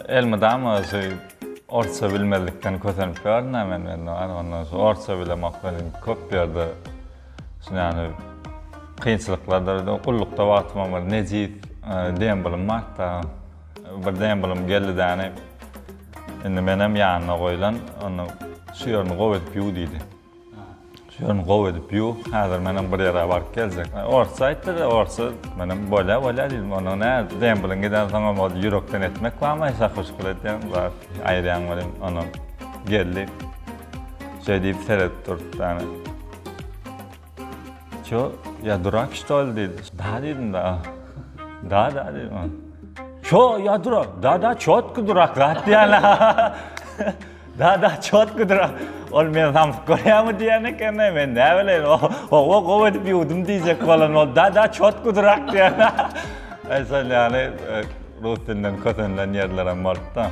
Elmydama şu orsça bilmezlikden kösenip ýörün men men ondan şu orsça bilemok welin köp ýerde şu ýany kynçylyklar döredi. Gullukda wagtym bir nejis e, dembilim bardy. Bir dembilim geldi däni. Indi menem ýanyna goýlan, onu şu ýerini gowy edip ýuw diýdi. Şu ýerini gowy edip ýuw, häzir menem bir ýere baryp geljek. Orsça aýtdy-da, orsça menem bolýa, bolýa diýdim. Onda nä, dembiliň gidensoňam ol ýürekden etmek barmy, şakyr-şukur edýäň, zat aýyrýaň welin, onam geldi. Şeý diýip seredip durdy ýani. Ço, ýa durak ştol diýdi. Da diýdim da. Da da diýdim. Ço, ýa durak. Da da çotky durak zat diýýän. Da da çotky durak. Ol men samsyk görýärmi diýen eken, men näme bileýin. Owa gowy edip ýuwdum diýjek bolan ol. Da da çotky durak diýen. Aý şol ýaly e, rus dilinden kösenilen ýerlerem bolupdy.